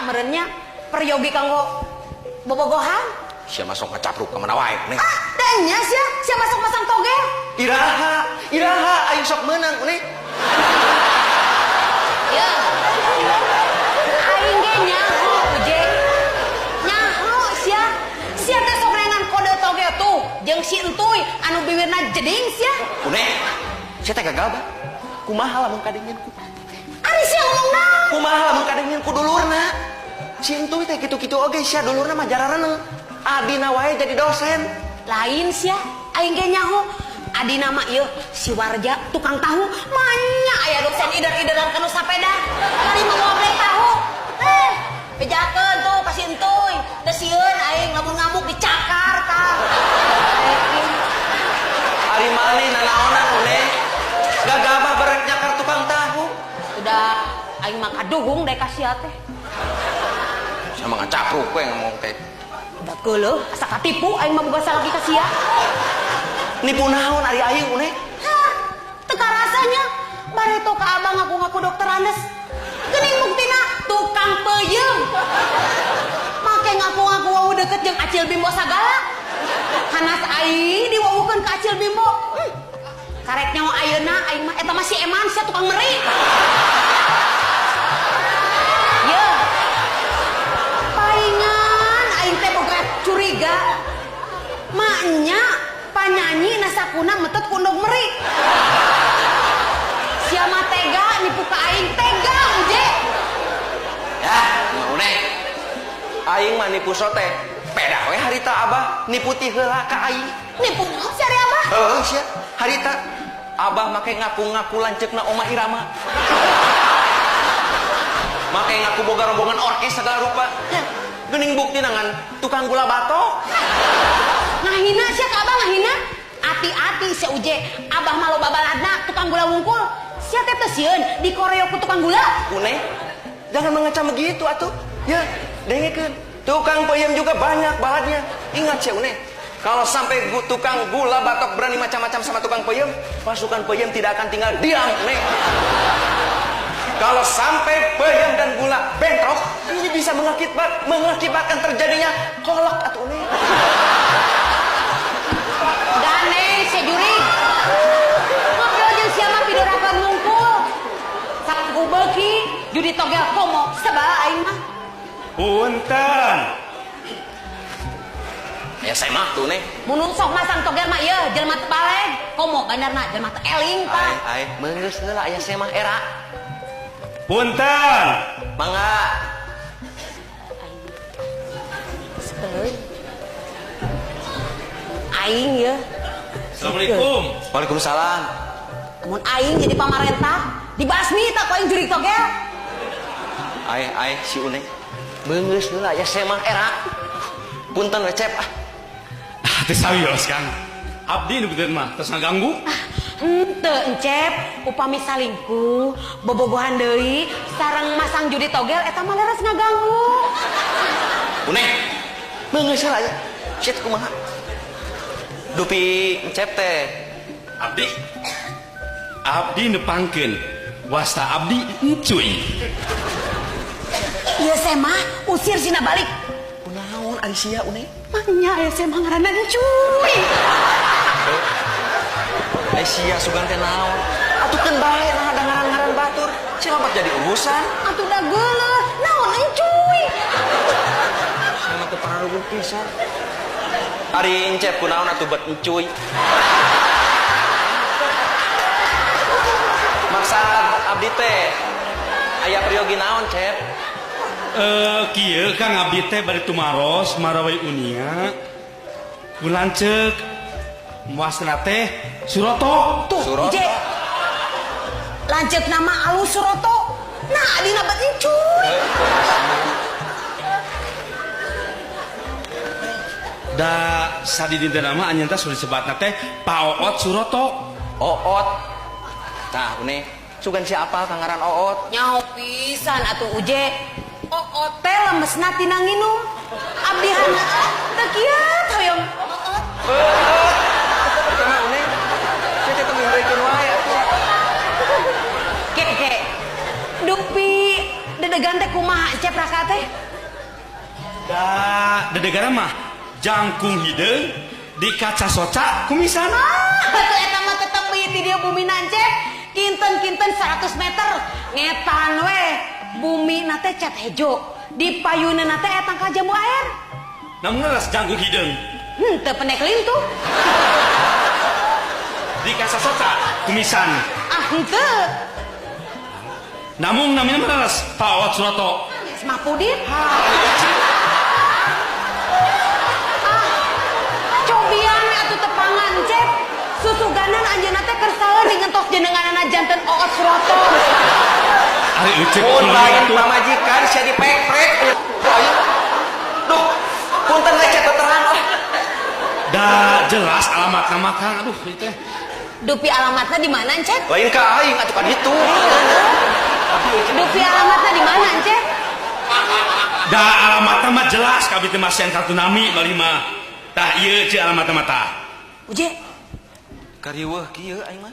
meureun nya peryogi kanggo bobogohan. Sia masuk ngacapruk ka mana wae nih. Ah, da nya sia, sia masuk masang togel. Iraha, iraha aing sok meunang nih. Ya. Aing ge nyaho Uje. Nyaho sia. Sia teh sok rengan kode togel tuh jeung si Entuy anu bibirna jeding sia. Une, sia teh gagal bah. Kumaha lamun kadengin ku? Ari sia ngomong naon? Kumaha lamun kadengin ku dulurna? Si Entuy teh kitu-kitu oge sia dulurna mah jarareneng. Adina wae jadi dosen. Lain sia, aing ge nyaho. Adina mah ieu si Warja tukang tahu, manya aya dosen ider-ideran kanu sapeda. Kali mawa beli tahu. Bejakeun tuh ka si Entuy. Teu sieun aing lamun ngamuk dicakar tah. Ari maneh nanaonan Une? Gagabah berek nyakar tukang tahu. Udah aing mah kaduhung deh ka sia teh. Sama ngacapruk we ngomong teh. Udah geuleuh asa katipu aing mah boga salaki ka sia. Nipu naon ari aing Une? Hah, teu karasanya bareto ka abang ngaku-ngaku dokter Andes. Geuning buktina tukang peuyeum. Make ngaku-ngaku wau deket jeung Acil Bimbo sagala. Hanas aing diwawukeun ka Acil Bimbo. Karek nyawa ayeuna aing mah eta mah si Eman sia tukang meri. Ye. Paingan aing teh boga curiga. Maknya panyanyi nasakuna metet ku endog meri. Sia mah tega nipu ka aing tega Uje. Ya, Une. Aing mah nipu sote. Pedah we harita abah nipu ti heula ka aing. Nipu naon sia ari abah? Heuh sia, harita abah make ngaku-ngaku lanceukna Oma Irama. Make ngaku boga rombongan orkes segala rupa. Geuning buktina ngan tukang gula batok. Ngahina sia ka abah ngahina. Ati-ati sia Uje, abah mah loba baladna tukang gula wungkul. Sia teh teu sieun dikoreo ku tukang gula. Une, jangan mengecam begitu atuh. Ya, dengekeun. Tukang peuyeum juga banyak baladnya. Ingat sia Une, kalau sampai tukang gula batok berani macam-macam sama tukang peuyeum, pasukan peuyeum tidak akan tinggal diam, Une. Kalau sampai peuyeum dan gula bentrok, ini bisa mengakibatkan terjadinya kolak atuh Une. Gandeng sia jurig. Ngobrol jeung sia mah pidorakeun wungkul. Saku beuki judi togel komo sebal aing mah. Punten. Ya saya mah tuh nih. Mun sok masang togel mah ieu jelema teu baleg, komo bandarna jelema teu eling tah. Ai, ai, meunggeus heula aya saya mah era. Punten. Mangga. Sekeuleun. Aing ye. Assalamualaikum. Waalaikumsalam. Mun aing jadi pamarentah, dibasmi tak ku aing jurig togel. Ai, ai si Une. Beungeus heula aya saya mah era. Punten we Cep ah. Ah, teu sawios Kang. Abdi nu kitu mah tos ngaganggu. Henteu Encep, upami salingkuh, bobogohan deui, sareng masang judi togel eta mah leres ngaganggu. Une. Beungeus heula aya. Sia teh kumaha? Dupi Encep teh. Abdi. Abdi nepangkeun wasta abdi Encuy. Ieu saya mah usir sina balik. Kunaon ari sia Une? Maknya aya saya mah ngaranna Encuy. Ai sia sugan teh naon? Atuh keun bae nah ada ngaran-ngaran batur. Sia mah jadi urusan. Atuh da geuleuh, naon Encuy? Sia mah teu pararuguh pisan. Ari Encep kunaon atuh bet Encuy? Maksad abdi teh aya peryogi naon, Cep? Kieu Kang abdi teh bari tumaros marawai unia. Ku lanceuk muasna teh Suroto. Tuh, Suroto. Uje. Lanceuk nama alus Suroto. Nah, adina bet Encuy. Da sadidinten mah anjeun teh sudah disebatna teh Pak Oot Suroto. Oot. Tah, Une, sugan siapa kang ngaran Oot? Nyaho pisan atuh Uje. Oot teh lemesna tina nginum. Abdi hana teu kieu hoyong Oot. Oot. Eta mah Une. Sia teh teu mihareukeun wae atuh. Ke ke. Dupi Dedegan teh kumaha Cep Raka teh? Da dedegan mah jangkung hideung di kaca soca kumisan. Ah, atuh eta mah tetep beuh ti dieu bumi Cep. Kinten-kinten 100 meter ngetan we. Bumi na teh cat hejo. Di payuneuna teh eta tangkal jambu air. Namun leres jangkung hideung Teu pendek lintuh. Di kaca soca kumisan. Ah, henteu. Namun namanya mah leres Pak Oot Suroto. Mahpudin. Ah, cobian we atuh tepangan Cep. Susuganan anjeunna teh keur saeuring ngentos jenenganana janten Oot Suroto. Ari Ucep Mun lain tuh. Pamajikan sia dipek-prek. Ayo. Duh, punten lecet terang ah. Da jelas alamat nama Kang. Aduh, ieu teh. Dupi alamatna di mana, Cep? Lain ka aing atuh ka ditu. Dupi alamatna di mana, Cep? Da alamatna mah jelas kabeh teh masihan kartu nami bali mah. Tah ieu ce alamatna mah tah. Uje, Kariweuh kieu aing mah.